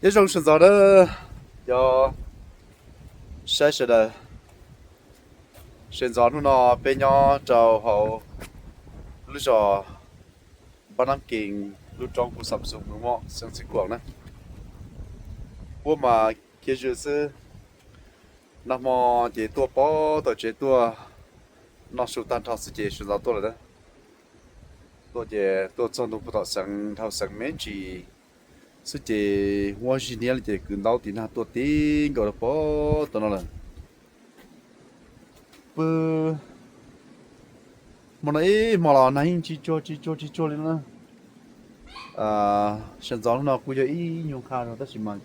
Nyob zoo sawv ntxov na, cov saib sawv daws. Sawv ntxov hnub no peb nyob rau hauv lub zos Npab Nab Kees, lub roob Phu Xam Xum, Mws Moj, xeev Txhiv Kuam na. Puab mas khiav zwm xwb. Nag hmo ces tuaj pov tom tsev tuaj noj su tag nrho xwb ces sawv ntxov tuaj lawm na. Tuaj ces tuaj txog ntua puag tom xeev, dhau xeev me ntsis xwb ces huab zig niab li ces kwv ntaub tiv nag tuaj tib nkaus rau pov tom no lawm. Pw hmo no ib hmo los nag yeej tsis tsuag tsis tsuag tsis tsuag li no na. Sawv ntxov hnub no kuj yog ib nyuag nqha zog tab sis mas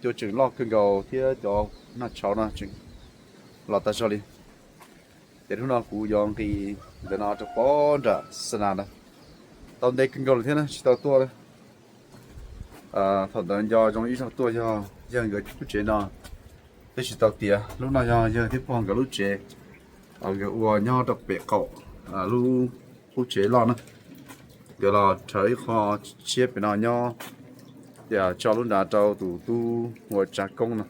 cua tseem loj kawg nkaus thiab cov nag tshauv no tseem los tag zog li. Ces hnub no kuv yuav nqis ntawm no rau pov nram Xa Nas na. Tau ntev kawg nkaus lawm thiab na tsis tau tuaj na. Thaum ntawd nco zoo ib zaug tuaj yog yawg nkawd lub tsev no, twb tsis tau tiav. Lub no yog yawg thiab pog nkawd lub tsev, nkawd ua nyob rau pem qaum lub qub tsev loj na. Nkawd los rhawv ib qho tshiab pem no nyob, ces tso lub nrad rau tus tub ua tsav koob no.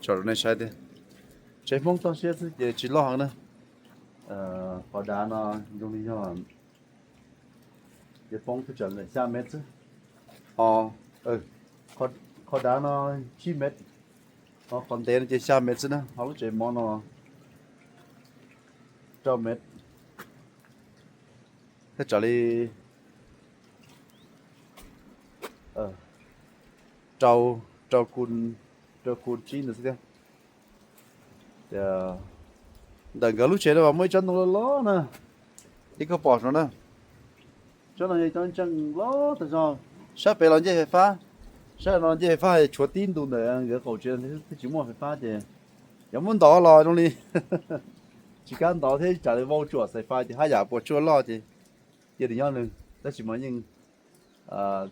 Tso rau nej saib tiag. Tsev Hmoob toj siab xwb ces tsis loj heev na. Qhov dav no zoo li yog, ces poob twb tseem xya mev xwb. Qhov dav no tsib mev, ho qhov ntev no ces xya mev xwb na, ho lub tsev mov no rau mev, thiab raws li rau, rau kun, rau kun tsib ntawd xwb thiab. Ntawm nkawd lub tsev no mas muaj ib tsob ntoo loj loj na, ib koj pom no na. Tsob no yog tsob ntseej loj tag zog, sab pem los ncej fais fab, sab no ncej fais fab tshuav tib ntus ntawm nkawd qaum tsev twb tsis muaj fais fab ces yog muab ntov los zoo li tsis kam ntov thiab tsam li vau tsuam xais fais ces haj yam puas tsuaj loj ces cia li nyob nws, tab sis mas yeej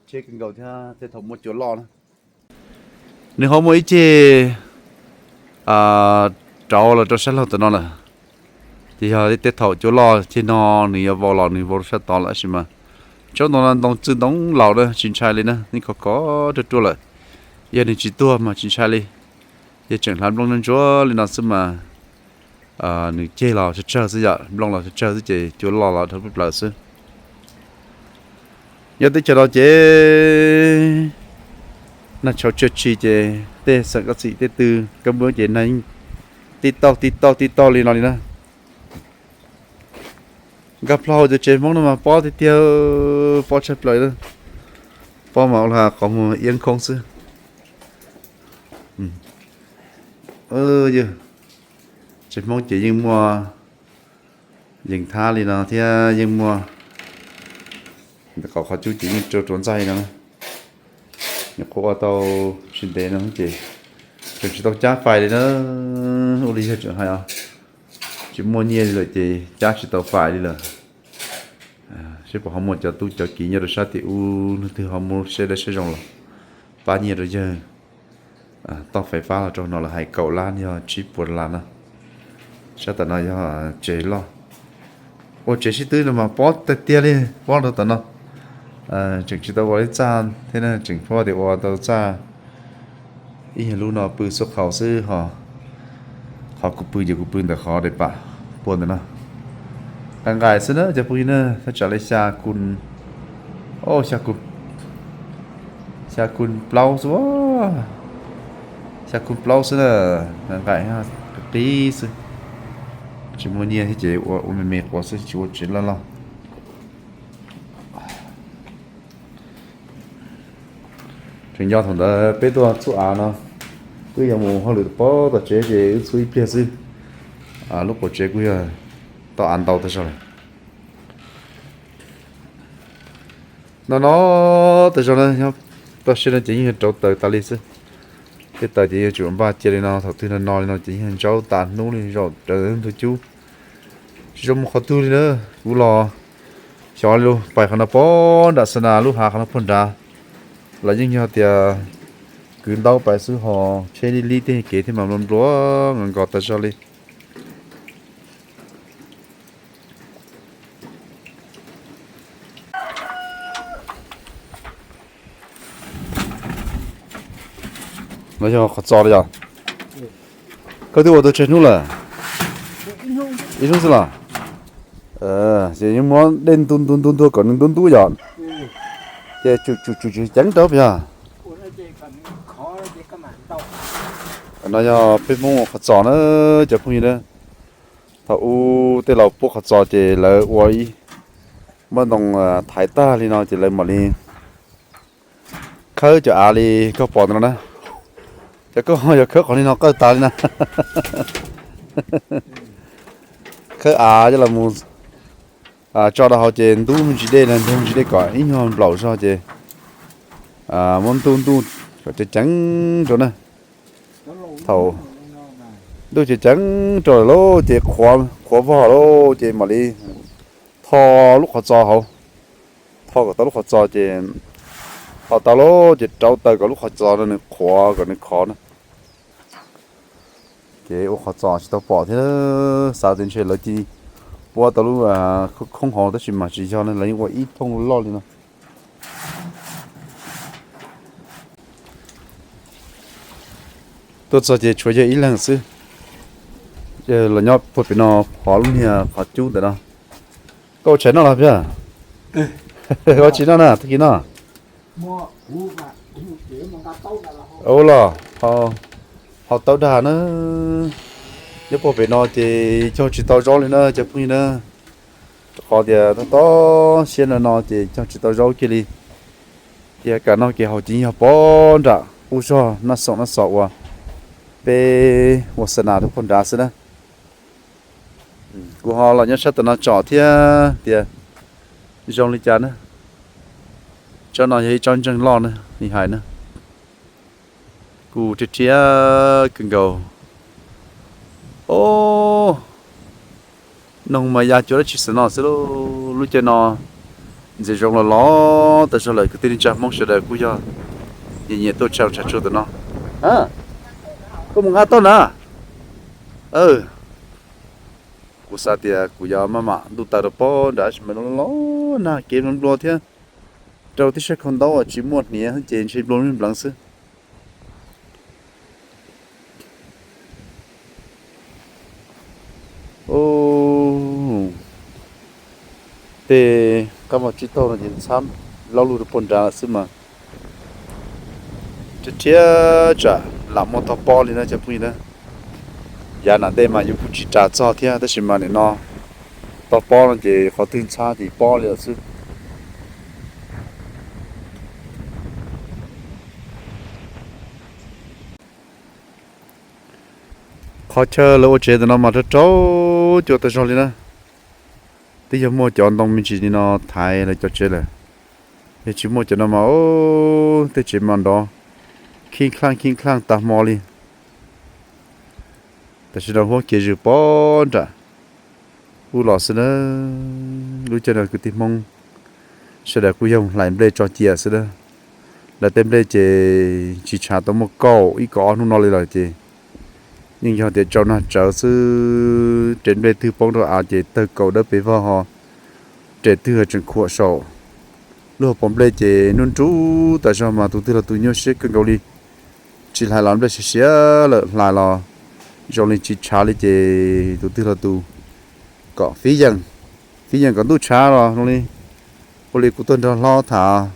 tseb kawg nkaus thiab tej thaum muaj cua loj na. Nws ho muaj ib ceg rauv los rau sab laug tom no lawm, ces yog tej thaum cua loj ceg no nws yuav vau los nws vau rau sab tod lawm tab sis mas tsob ntoo no ntoo txwj ntoo laus na tsis ntshai li na, yeej khov khov ruaj ruaj lawm. Yog nws tsis tuag mas tsis ntshai li, yog tseem hlav nplooj ntsuab ntsuab li no xwb mas nws ceg los tsawg tsawg xwb yom, nplooj los tsawg tsawg xwb ces cua loj los dhau plaws xwb. Nyob teb chaws no ces nag tshauv tshwm sim ces tej xeem koj txim tej tw kab npua ces nag yeej tib tauj tib tauj tib tauj li no li na. Nkag plho hauv cov tsev Hmoob no mas pob tiag tiag, pob tshaj plaws na. Pob mas ua li qhov muag iab khoob xwb. Tsev Hmoob ces yeej muaj yees thab li no thiab yeej muaj ntawm qhov qhov cub ces yeej rau ruav ntxaij no. Nyuam qhuav ua tau tsis ntev no ces tseem tsis tau cab fais li na. Ua li yog tseem hais os, tsis muaj nyiaj li lawm ces cab tsis tau fais li lawm. Seb puas ho muaj cov tub cov kiv nyob rau sab tim ub leej twg ho muab siab dawb siab zoo los pab nyiaj rau yawg. Toj fais fab los rau no lawv hais kaum lab yog tsib puas las na. Sab tom no yog tsev loj, ua tsev sib twb no mas pob tiag tiag li, pob rau tom no. Tseem tsis tau ua li txaj thiab na, tseem phob tias ua tau txaj ib nyuag lub no pw xub qhaus xwb ho. Qhov kuv pw ces kuv pw ntawm qhov daim pam puag ntawm no. Nqaim nqaim xwb na cov phooj ywg na, thaj tsam li xya kun, xya kun plaub xwb, xya kun plaub xwb na. Nqaim nqaim qis qis xwb, tsis muaj nyiaj thiab ces ua ua me me quav xwb tsis ua tsev loj loj. Tseem nco thaum ntawd peb tuaj txhub av no, wb yuav mus hauj lwm pog tom tsev ces wb txhub ib pliag xwb, lub quav tsev kuj yog tau av ntau tag zog lawm. No no tag zog na, toj siab no ces yeej yog rauv taws tas li xwb. Tej taws ces yuav tsum npaj cia li no, thaum twg no no li no ces yeej ntsaub tas hnub li zaum rawv ntug cub, tsis zoo mus qhov twg li na. Kuv los xyov li lus pais qhov no pog nram Xa Nas lub hav qhov no pog nrad, los yeej yog tias kwv ntaub pais xwb ho tsheb lib lib tej kev thiaj mam nplua nplua nkaus tas zog li. No yog qhov txos los yog? Koj twb ua tau tsawg hnub lawm? Ib hnub xwb los? Ces yeej muab dej ntu ntu ntu ntu kom nws ntub ntub yom? Ces tsum tsum tsum ceev rau puas yog? No yog peb Hmoob ua qhov txos na cov phooj ywg na. Thaum ub tej laus puab qhov txos ces lawv ua ib muab ntoo thaiv tag li no ces lawv mam li khawb cov av li koj pom ntawm no na. Cov koj yog khawb qhov li no qawj tas li na. Khawb av coj los mus tso rau hauv ces ntub me ntsis dej na, ntub me ntsis dej kom ib nyuag nplaum zog ces muab ntuj ntuj kom ceev ceev rau na. Thaum ntuj ceev ceev rau lawm lauj ces qhuav qhuav vog lauj ces mam li tho lub qhov txos hauv, tho kom tau lub qhov txos ces tho tau lauj ces rauv taws kom lub qhov txos no nws qhuav kom nws khov na. Ces ua qhov txos tsis tau pom thiab, xav tias ntshe lawv cia puab tau lub khoob hauv tab sis mas tsis yog na, lawv yeej ua ib thooj loj li no. Tuaj txog ces tshuav yawg ib leeg xwb, los nyob puag pem no phov lub niag qhov cub ntawm no. Koj ua tshais noj los puas yog? Ua tsis noj na, tag kis no. Ua los, hau taub dag na. Nyob puag pem no ces cog tsis tau zaub li na cov phooj ywg na. Rau qhov tias tob tob siab no no ces cog tsis tau zaub kiag li. Ces kev noj kev haus ces yog pog nram qub zog noj xoom noj xos uas peb ua xa nas rau pog nrad xwb na. Kuv ho los nyob sab tom no tsom thiab tias zoo li cas na. Tsob no yog ib tsob ntseeg loj na, li hais na. Kuj rhiab rhiab kawg nkaus. Os, noog mas ya cuag dab tsi xwb no xwb lauj. Lub caij no ntxim zoo los los tas zog lawm kwv tij neej tsa Hmoob sawv daws kuj yog nyiam nyiam tuaj tshaj tshuaj tom no. Koj mus nqa toj na. Kuv xav tias kuv yuav maj mam ntuj taw rau pog nrad sis mas los los nag kev nplua nplua thiab. Rau tib sab khau ntaub uas tsis muaj hniav ces ntshe nplua nplua npleev xwb. Tej qab vag tsib taug no ces ntxhab laub lug rau pog nrad lawm xwb mas. Rhiab rhiab tsam lam muaj tog pob li na cov phooj ywg na. Yav nram ntej mas yus kuj tsis ras txog thiab tab sis mas nim no tog pob no ces qhov twg ntxhab ces pob li lawm xwb. Qhov chaw lawv ua tsev ntawm no mas rau rau cua tag zog li na. Twb yog muaj cov ntoo me ntsis li no thaiv lawv cov tsev lawm, yog tsis muaj cov no mas tej tsev mas nrov khib khlaaj khib khlaaj tas hmo li. Tam sim no huab kev zws pog nram ub los xwb na. Lub caij no kwv tij Hmoob sawv daws kuj yog hlais nplej tso cia xwb na. Lawv tej nplej ces tsis tshav tau muaj kaum ib kaum ob hnub no li lawm ces yeej yog tias tsau nag tsawv xwb. Res nplej twg poob rau av ces tawg kaus dawb pes vog ho, res twg tseem khuam saum. Lub hauv paus nplej ces nruab nrub tas zog mas tus twg los tus nyuaj siab kawg nkaus li. Tsis hlais los nplej siav siav lawm, hlais los zoo li tsis tshav li ces tus twg los tus kom fiv yeem, fiv yeem kom ntuj tshav los zoo li, ua li kuv tuaj nrog hlob tham,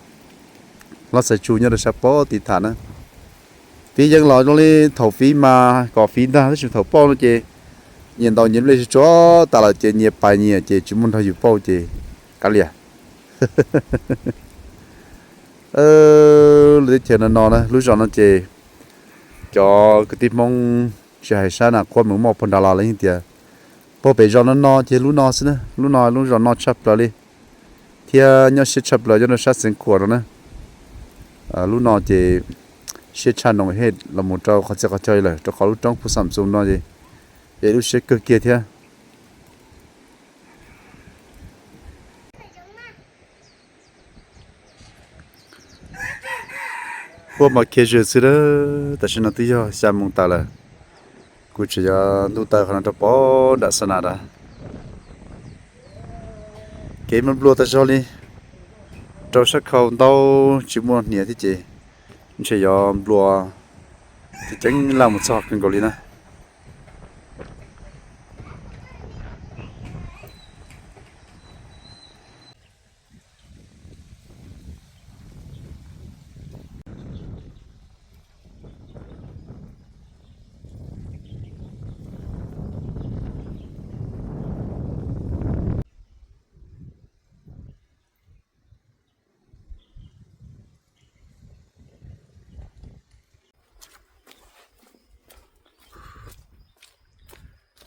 hlob Xaiv Tsu nyob rau sab pob tim tham na. Fiv yeem los zoo li thaum fiv mas kom fiv ntag tab sis thaum pauj no ces nyias ntaus nyias nplej tsuag tas lawm ces nyias pais nyias ces tsis muaj nrog yus pauj ces kav liam. Lub teb chaws no no na, lub zos no ces cov kwv tij Hmoob tsis hais sab Nas Khuab Mees Moj puag nrad los lawv yeej tias puag pem zos no no ces lub no xwb na, lub no lub zos no tshaj plaws li, thiab nyob siab tshaj plaws nyob rau sab Xeev Khuam no na. Lub no ces siab tshaj noo hej los mus rau qhov txhia qhov chaw lawm rau qhov lub roob Phu Xam Xum no ces yog ib lub siab kawg kiag thiab. Huab mas khiav zws xwb a, tam sim no twb yog xya moos tas lawm. Kuv tseem yuav ntuj taw qhov no rau pog nram xa nas rau. Kev nplua nplua tas zog li, rau sab khau ntaub tsis muaj hniav thiab ces ntshe yuav nplua Ces ceeb laj mus txog kawg nkaus li na.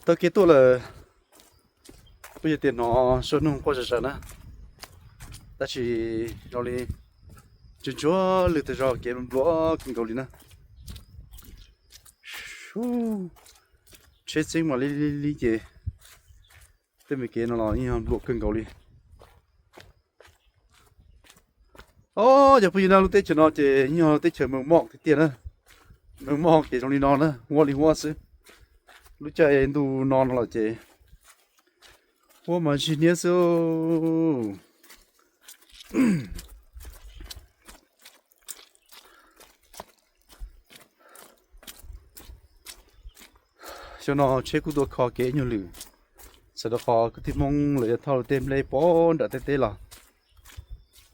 Taug kev tuaj lawm, kuj yog tias hnov suab noog quaj zom zaws na, tab sis zoo li tsuag tsuag lwg tag zog, kev nplua kawg nkaus li na. Tsheb txeeb mas li li li ces tej me kev no los yeej yog nplua kawg nkaus li. Os, yog phooj ywg na, lub teb chaws no ces yeej yog teb chaws meej mom tiag tiag na. Meej mom ces zoo li no na, huab li huab xwb. Lub caij ntuj no no los ces huab mas zig niab xwb. Xyoo no tsheb kuj tuaj kho kev nyuag lwm, txawm rau qhov kwv tij Hmoob lawv yuav thauj tej nplej poob nram tej teb los.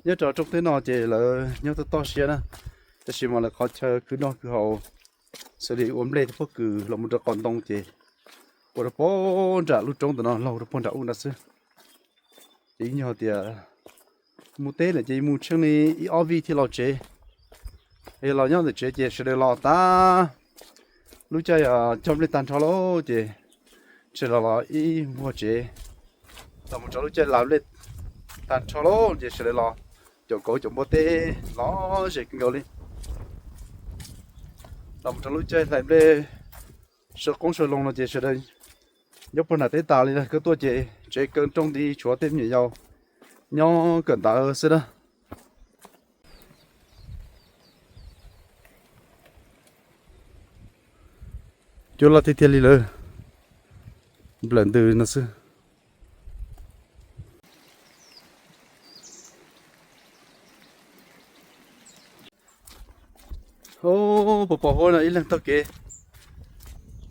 Nyob rau rooj teb no ces lawv nyob toj toj siab na, tab sis mas lawv qhov chaw khwv noj khwv haus xws li ua nplej tej pob kws los mus rau qos ntoo ces ua rau poob nram lub roob ntawm no laug rau poob nram ub nrad xwb. Ces yeej yog tias mus teb lawm ces mus tsheej li ib ob vij thiaj los tsev. Yog los nyob ntawm tsev ces sawv daws los tag, lub caij cog nplej tag nrho lauj ces sawv daws los ib vuag tsev. Los mus rau lub caij hlais nplej tag nrho lauj ces sawv daws los caum kauv caum npua teb los ze kawg nkaus li. Los mus rau lub caij hlais nplej sau qoob sau loo no ces sawv daws nyob puag nram teb tas li na, koj tuaj ces tsev kaw rooj nti tshuav tej me nyuam yaus nyob kawm ntawv xwb na. Cua loj tiag tiag li lawm, nplawm ntws no xwb. Pos pos huab no ib leeg taug kev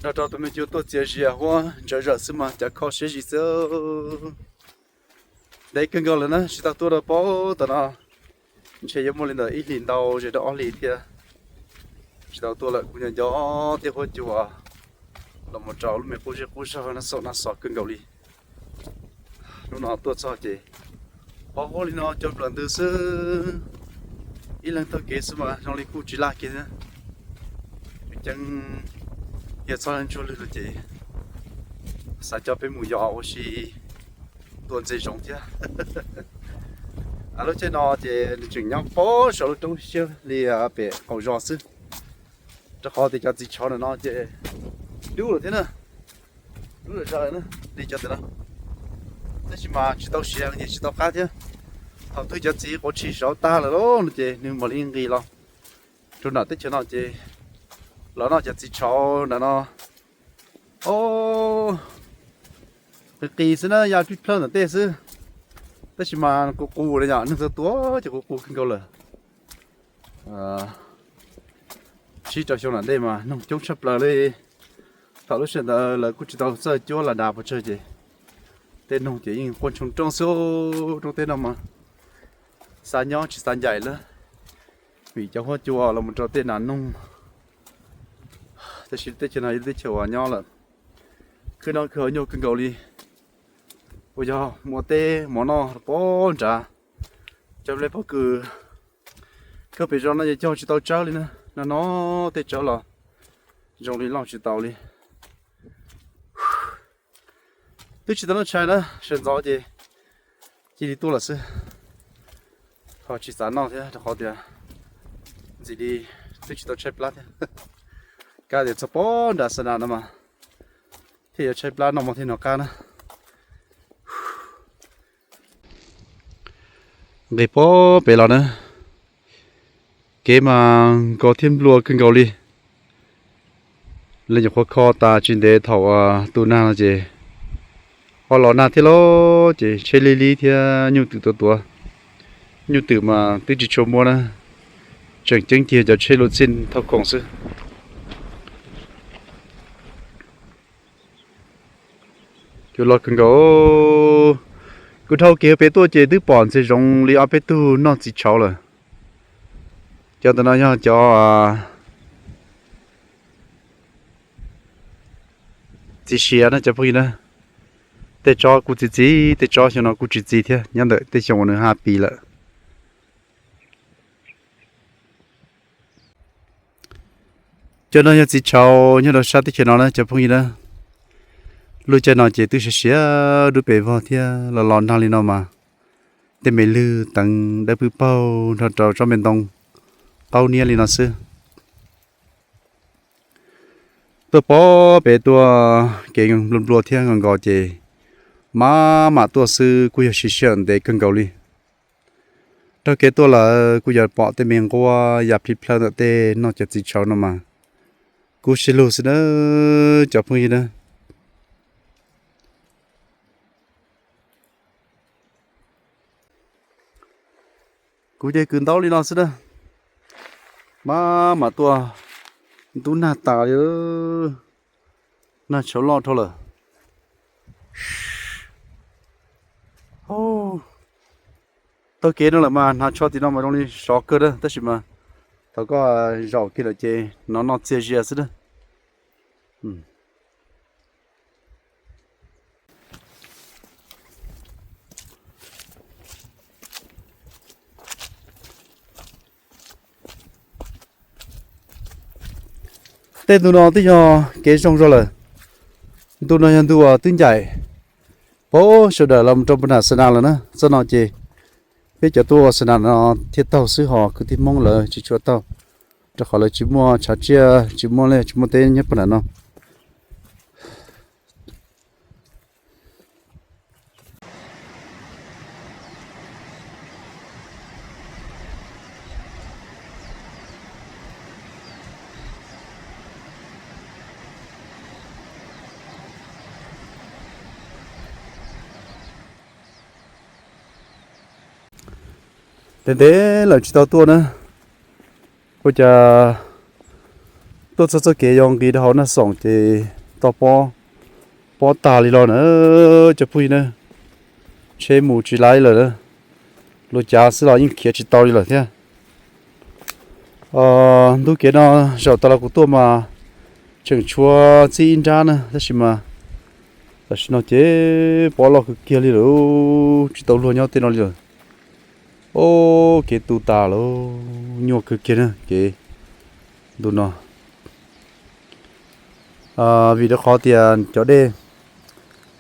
nrog rau tus me cua tuaj txias zias huab ntsawv zawm xwb mas cas kho siab zim xwb. Ntev kawg nkaus lawm na, tsis tau tuaj rau pab tom no, ntshe yuav muaj li ntawm ib hlis ntau ze rau ob hlis thiab. Tsis tau tuaj lawm, kuv nco nco tej huab cua los mus rau lub me qub zej qub zog no xaum no xos kawg nkaus li. Hnub no tuaj txog ces pos huab li no cua nplawm ntws xwb. Ib leeg taug kev xwb mas zoo li kuj tsis laj kiag thiab. Ceeb yog txhob ntsuag lwg no ces xav coj peb mus yos ua si ntua ntxiv zoov thiab. Lub caij no ces nws tseem nyob pab saum lub roob siab li pem qaum zos xwb, rau qhov tias cov txiv tshov ntawm no ces dub lawm thiab na, dub lawm zog li cov ntawm no. Tab sis mas tsis tau siav ces tsis tau qab thiab. Thaum twg cov txiv quav tshis saud tag lawm lauj no ces nws mam li nqis los rau nram teb chaws no ces los noj cov txiv tshauv nram no. Os, qis qis xwb na, ya plib plawg ntawm tej xwb. Tab sis mas qus qus li yom, neeg txhua tua ces qus qus kawg nkaus lawm. Tsib rau xyoo nram ntej mas noog coob tshaj plaws li. Thaum lub sij hawm ntawd lawv kuj tsis tau txawj cuab las das pes tsawg ces tej noog ces yeej quaj ntshoo rooj xwb. Rooj teb no mas xav nyob tsis xav ncaim lawm, vim cov huab cua los mus rau tej nas noog. Tab sis teb chaws no yog teb chaws uas nyob lawm khwv noj khwv haus nyuaj kawg nkaus li, uas yog muaj teb mov noj pab nrad. Cov nplej pob kws kawg pem zos no ces cog tsis tau tsawb li na, no no tej tsawb los zoo li loj tsis tau li. Twb tsis tau noj tshais na, sawv ntxov ces cia li tuaj lawm xwb. Ho tsis xav noj thiab rau qhov tias ntxim li twb tsis tau tshaib plab thiab. Kab tias txog pab nram xa nas no mas thiaj yuav tshaib plab noj mov thiab noj qab na. Nqis pab pem los na, kev mas nkos thiab nplua kawg nkaus li. Lawv nyuam qhuav kho tas tsis ntev thaum tu nag no ces ho los nag thiab lauj, ces tsheb lig lig thiab nyuj twm tuav tuav. Nyuj twm mas twb tsis tshua muaj na, tseem ceeb cia cov tsheb luv txij thauj khoom xwb. Cua loj kawg nkaus. Kuv dhau kev pem tuaj ces twb pom ntxhias zoov li ob peb tug noj txiv tshauv lawm. Cov ntawm no yog cov txiv siav na cov phooj ywg na. Tej tsob kuj txi txiv, tej tsob xyoo no kuj tsis txi thiab, nyob ntawm tej xyoo uas nws ha pis lawm. Cov no yog txiv tshauv nyob rau sab teb chaws no na cov phooj ywg na. Lub caij no ces twb siav siav dub pes vog thiab los los nag li no mas tej me lwg teev dawb pwb paug nrog rau tsob me ntoo qaub niab li no xwb. Tuaj pom pem tuaj kev nplua nplua thiab nkaus nkaus ces maj mam tuaj xwb kuj yog siv sij hawm ntev kawg nkaus li. Raug kev tuaj lawm kuj yog pom tej me nquab ya plhib plhawv ntawm tej noj cov txiv tshauv no mas kub siab lug xwb na cov phooj ywg na. Kuv ces kwv ntaub li no xwb na. Maj mam tuaj, ntub nag tas li, nag tshauv loj dhau lawm. Taug kev no lawm mas hnav tsho tim no mas zoo li sov kawg na, tab sis mas thaum koj zaum kiag lawm ces no noj txias zias xwb na. Tej ntu no twb yog kev zoo zog lawm. Ntu no yog ntu uas twb ncaim pab sawv daws los rau puag nram Xa Nas lawm na. Txoj no ces peb cov tuaj ua Xa Nas no thiaj taug xwb, ho kwv tij Hmoob lawv tsis tshua taug, rau qhov lawv tsis muaj tshav tsiaj, tsis muaj liaj, tsis muaj teb nyob puag nram no. Ntev ntev lawm tsis tau tuaj na, ua cas tuaj txog txoj kev yuav nqis rau hauv Naj Xoom ces tau pob, pob tag li los na cov phooj ywg na. Tsheb mus tsis laib lawm, luas cav xwb los yeej khiav tsis tau li lawm thiab. Ntu kev no zaum tas los kuv tuaj mas tseem tshuav txij ib nrab na, tab sis mas tam sim no ces pob loj kawg kiag li lawm, tsis tau luag nyob tej no li lawm. Ob, kev tu tas lawm, nyuaj kawg kiag na kev ntu no. Vim rau qhov tias cov dej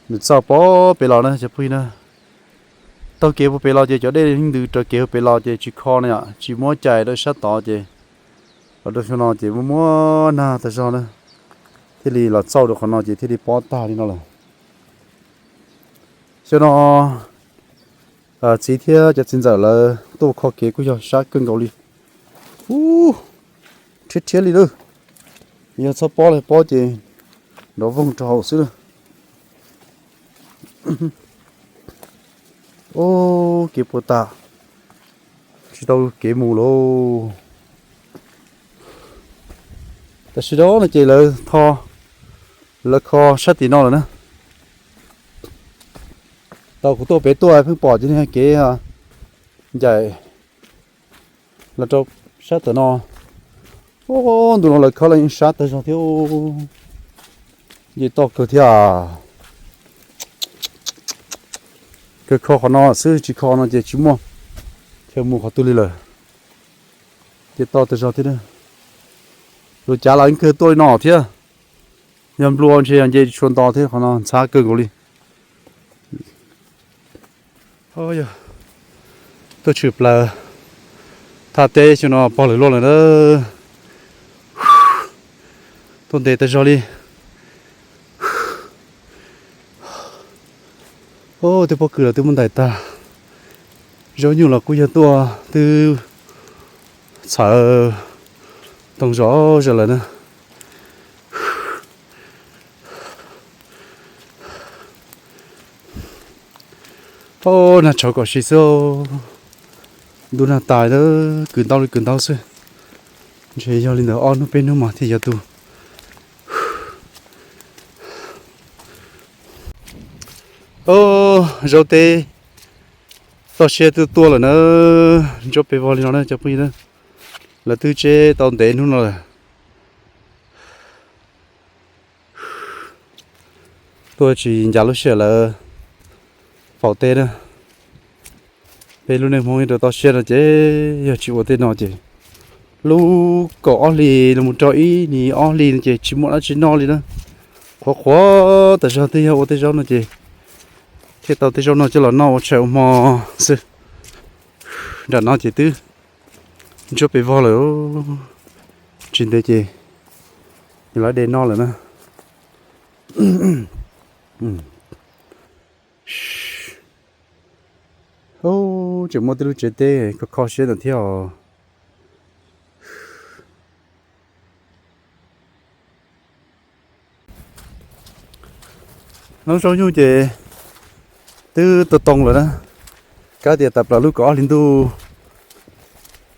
nws txauj pob pem los na cov phooj ywg na. Taug kev puag pem los ces cov dej yeej ntws raws kev puag pem los ces tsis kho na yom, tsis muab cais rau sab tod ces los rau xyoo no ces muaj muab nag tas zog na, thiaj li los txauj rau qhov no ces thiaj li pob tag li no lawm. Xyoo no txiv thiab cov txiv ntxawm lawv tuaj kho kev kuj yog sab kawg nkaus li. Ub, rhiab rhiab li lawm. Yog txhob pob li pob ces nrov voog rau hauv xwb lawm. Ub, kev puas tas, tsis tau kev mus lauj. Tam sim no no ces lawv tho, lawv kho sab tim no lawm na. Tau kuv tuaj pem tuaj pheej pom cov kev ncaim los rau sab tom no. Ub, ntu no lawv kho los yeej sab tag zog thiab. Nce toj kawg thiab. Kawg kho qhov no xwb, tsis kho no ces tsis muaj chaw mus qhov twg li lawm. Nce toj tag zog thiab. Luas cav los yeej kawg tuaj li no thiab. Yog nplua ntshe yog nce tsis tshua nto thiab, qhov no ntxhab kawg nkaus li. Tuaj tshwm plaws thaj teb xyoo no pog lawm luaj lawm na. Tuaj ntev tag zog li. Ub, tej pob kws los twb muab ntais tag. Zaub nyuj los kuj yog tuaj twb txhawv toog zog zog lawm na. Ub, nag tshauv kom si xwb. Ntuj nag tas, kwv ntaub li kwv ntaub xwb. Ntshe yog li ntawd ob hnub peb hnub mas thiaj yuav tu. Au, zaub teb toj siab twb tuaj lawm na, ntsuab pes vog li no na cov phooj ywg na. Lawv twb tseb tau ntev hnub no lawm. Tuaj tsis ncav lub sij hawm lawv faus teb na. Peb lub neej Hmoob ib rau toj siab no ces yog tsis ua tej no ces lub kaum ob hlis los mus rau ib hlis ob hlis no ces tsis muaj dab tsi noj li na. Qhuav qhuav tas zog twb yog ua tej zaub no ces thiaj tau tej zaub no coj los noj ua tshais ua hmo xwb. Nram no ces twb ntsuab pes vog lawm, tsis ntev ces yuav lawv de noj lawm na. Tseem muaj tej lub tsev teb kho kho siab ntawd thiab os. Hnub zaub nyuj ces twb tau too lawm na, kab tias tas plaws lub kaum ob hli ntuj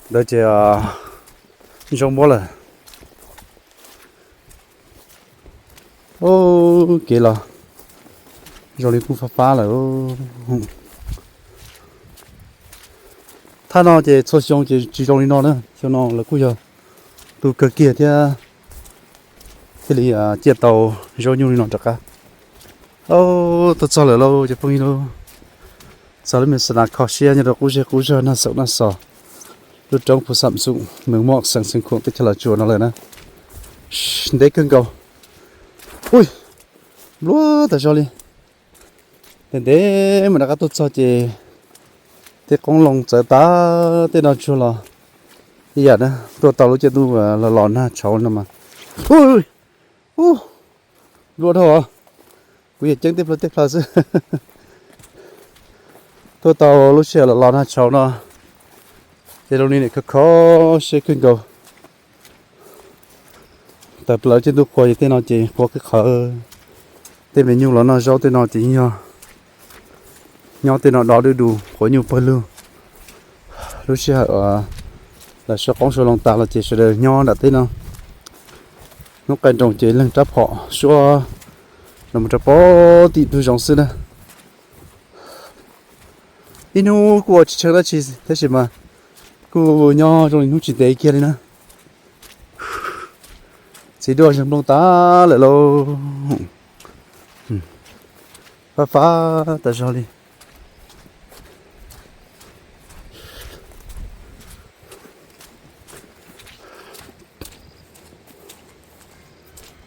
ntawd ces zoo npaum lawm. Kev los zoo li kuj fab fab lawm. Thaj no ces txhua xyoo ces tsis zoo li no na, xyoo no lawv kuj yog tu kawg kiag thiab thiaj li ciaj tau zaub nyuj li no rov qab. Tuaj txog lawm lauj cov phooj ywg lauj. Txog lub me xas nas kho siab nyob rau qub zej qub zog Naj Xaum Naj Xos, lub roob Phu Xam Xum, Mees Mom, xeev Xeev Khuam, teb chaws Los Tsuas no lawm na. Ntev kawg nkaus. Ui, nplua tas zog li. Ntev ntev mas rov qab tuaj txog ces tej qoob loo txawv tas tej no tsuag los ib yam na, tuaj tau lub caij ntuj los los nag tshauv no mas. Ui, nplua dhau, kuv yog ceeb tej plaws tej plaws xwb. Tuaj tau lub sij hawm los los nag tshauv no ces zoo li nim kho kho siab kawg nkaus. Tas plaws caij ntuj qhua ces tej no ces qhuav qhib qhawv, tej me nyuj los noj zaub tej no ces yog nyob tej no dov dub du qhuav nyuj pawg lug. Lub sij hawm lawv suab qoob suab loo tas los ces sawv daws nyob nram teb no. Hnub qaij nroos ces leeg rab phom suab los mus rau pem tim ntug zoov xwb na. Ib hnub kuj ua tsis tshee dab tsi tab sis mas kuj nyob zoo li hnub tsis ntev kiag li na. Txiv duaj zeeg nplooj tas lawm lauj. Fab fab tas zog li.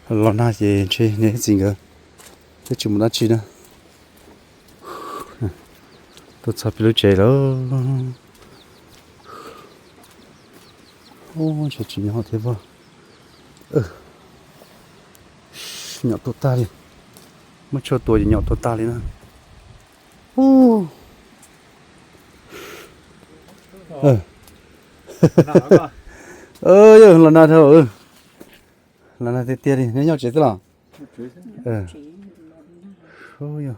Los nag ces ntshe niam txiv nkawd twb tsis mus dab tsi na. Tuaj txog peb lub tsev lawm. Ntshe tsis nyob thiab pob. Nyom tuag tag li. Muab tshuaj tua ces nyom tuag tag li na. Yog los nag dhau. Los nag tiag tiag li, neb nyob tsev xwb los? Yog